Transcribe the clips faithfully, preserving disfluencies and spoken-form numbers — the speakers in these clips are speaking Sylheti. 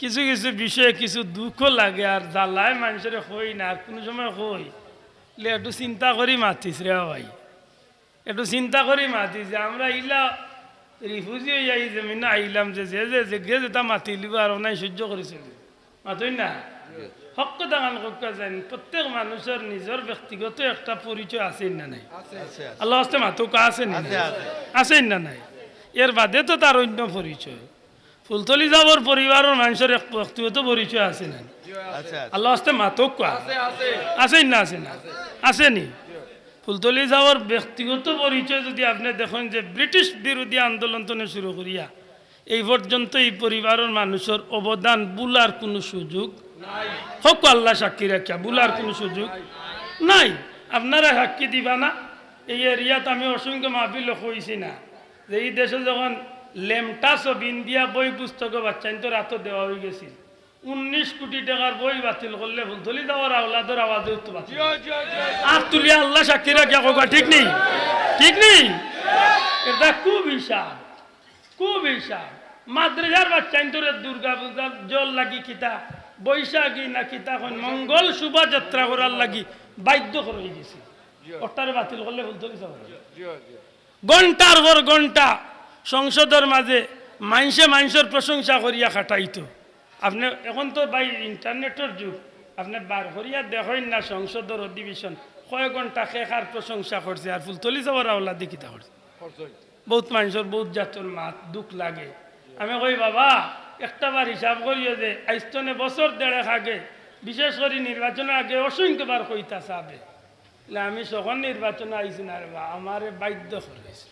কিছু কিছু বিষয়ে কিছু দুঃখ লাগে, আর জ্বালায় মানষরে কই না, আর কুনু সময় কই, লে একটু চিন্তা করি মাতিস রে ভাই, একটু চিন্তা করি মাতিস যে আমরা ইলা রিফিউজি অইয়া ই জমিনো আইলাম, যে যে যে যেগিয়ে যেতা মাতিলিবো আর অনাই সইজ্য করি চলি, মাতইন না? হক কথাখান কউক্কা যেন, প্রত্যেক মানষর নিজর ব্যক্তিগত একটা পরিচয় আছে না নাই? আল্লার ওয়াস্তে মাতউক্কা, আছে নি না? আছে। আছে না নাই? এর বাদে তো তার অইন্য পরিচয়। ফুলতলি ছাবর পরিবারর মানষর এক ব্যক্তিগত পরিচয় আছে না? আল্লার ওয়াস্তে মাতউক্কা। আছে না, আছে না? আছে নি? ফুলতলি ছাবর ব্যক্তিগত পরিচয় যুদি আপনে দেখইন যে ব্রিটিশ বিরোধী আন্দোলন তনে শুরু করিয়া এই পর্যন্ত ই পরিবারর মানষর অবদান ভুলার কুনু সুযোগ নাই। হক আল্লা সাক্ষী রাখিয়া, ভুলার কুনু সুযোগ নাই। আপনারা সাক্ষী দিবা না? এই এরিয়াত আমি অসংখ্য মাহফিলো কইছি না যে ই দেশো যখন লেমটা ছবি দিয়া বই পুস্তকো বাচ্চাইন্তর আতো দেওয়া অইগেছিল, উনিশ কুটি টেকার বই বাতিল করলে ফুলতলি ছাবর আওলাদর আওয়াজে উত্তর বাতিল। আত তুলিয়া আল্লা সাক্ষী রাখিয়া কউক্কা, ঠিক নি? ঠিক নি? এটা খুব হিসাব, খুব হিসাব। মাদ্রাসার বাচ্চাইন্তরে দুর্গা পূজার জল লাগি কিতা, বৈশাখী না কিতা কইন, মঙ্গল শোভাযাত্রা করার লাগি বাধ্য করা অইগেছে। ওটারে বাতিল করলে ফুলতলি ছাব। ঘন্টার পর ঘন্টা সংসদর মাঝে মানষে মানষর প্রশংসা করিয়া কাটাইতো। আপনে, এখন তো ভাই ইন্টারনেটর যুগ, আপনে বার করিয়া দেখইন না সংসদর অধিবেশন, কয় ঘন্টা কে কার প্রশংসা করছে, আর ফুলতলি ছাবর আওলাদে কিতা করছে। বউত মানষর বউত জাতর মাত, দুখ লাগে। আমি কই, বাবা, একটা বার হিসাব করিও যে আইজ তনে বছর দেড়েক আগে, বিশেষ করি নির্বাচনর আগে অসংখ্যবার কইতা ছাবে, লে আমি যখন নির্বাচনো আইছি না রে বা, আমারে বাধ্য করাইছে।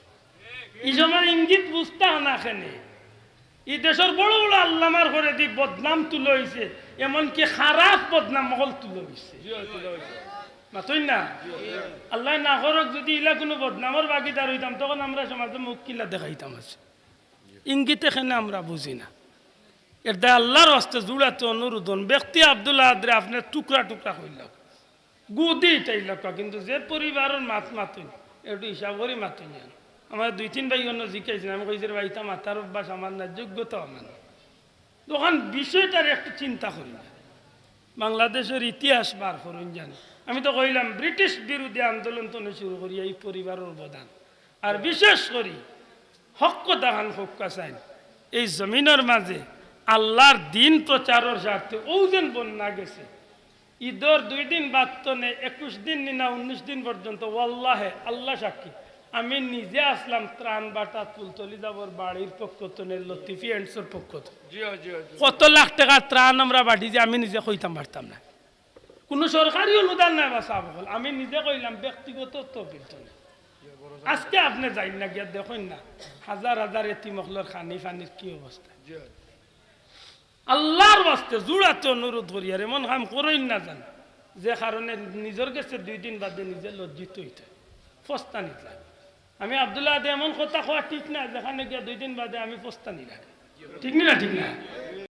ই সময় ইঙ্গিত বুঝতা না কেনে? ই দেশর বড় বড় আল্লামার করেদি বদনাম তুলা অইছে, এমনকি খারাপ বদনাম অকল তুলা অইছে। মাতইন না? আল্লায় না করউক, যুদি ইলা কুনু বদনামর ভাগিদার অইতাম, তখন আমরা সমাজো মুখ কিলা দেখাইতাম আছে। ইঙ্গিতে কেনে আমরা বুঝি না। এর দায় আল্লার ওয়াস্তে জুড়াতে অনুরোধ অন, ব্যক্তি আব্দুল আহাদরে আপনে টুকরা টুকরা করিলাউক্কা, গুদি ইটাইলাউক্কা, কিন্তু যে পরিবারর মাত মাতইন, একটু হিসাব করি মাতইন যেন। আমারে দুই তিন ভাই অন্য জিকাইছইন, আমি কইছি, "রে ভাই, ইতা মাতার অভ্যাস আমার না, যোগ্যতাও আমার না।" তখন বিষয়টার একটু চিন্তা করি না। বাংলাদেশর ইতিহাস বার করইন যেন। আমি তো কইলাম, ব্রিটিশ বিরোধী আন্দোলন তনে শুরু করিয়া ই পরিবারর অবদান। আর বিশেষ করি হক কথাখান কউক্কা চাইন, এই জমিনর মাঝে আল্লার দিন প্রচারর স্বার্থে অউ যেন বন্যা গেছে, ইদর দুই দিন বাদ তনে একুশ দিন নি না উনিশ দিন পর্যন্ত, ওয়াল্লাহে, আল্লা সাক্ষী, আমি নিজে আছলাম ত্রাণ বাটাত ফুলতলি ছাবর বাড়ির পক্ষ তনে, লতিফি এন্ডসর পক্ষ তনে। জি, জি, জি। কত লাখ টেকার ত্রাণ আমরা বাটিছি, আমি নিজে কইতাম পারতাম না। কুনু সরকারি অনুদান নাই বা ছাব অকল, আমি নিজে কইলাম ব্যক্তিগত তহবিল তনে। আজকে আপনে যাইন না, গিয়া দেখইন না, হাজার হাজার এতিম অকলর খানি পানির কি অবস্থা। আল্লার ওয়াস্তে জুড়াতে অনুরোধ করি, আর এমন কাম করইন না যেন, যে কারণে নিজর গেছে দুই দিন বাদে নিজে লজ্জিত অইতে অয়, পস্তানিত লাগে। আমি আব্দুল আহাদে এমন কথা কওয়া ঠিক না, যেখানে গিয়া দুই দিন বাদে আমি পস্তানি লাগে। ঠিক নি না? ঠিক না?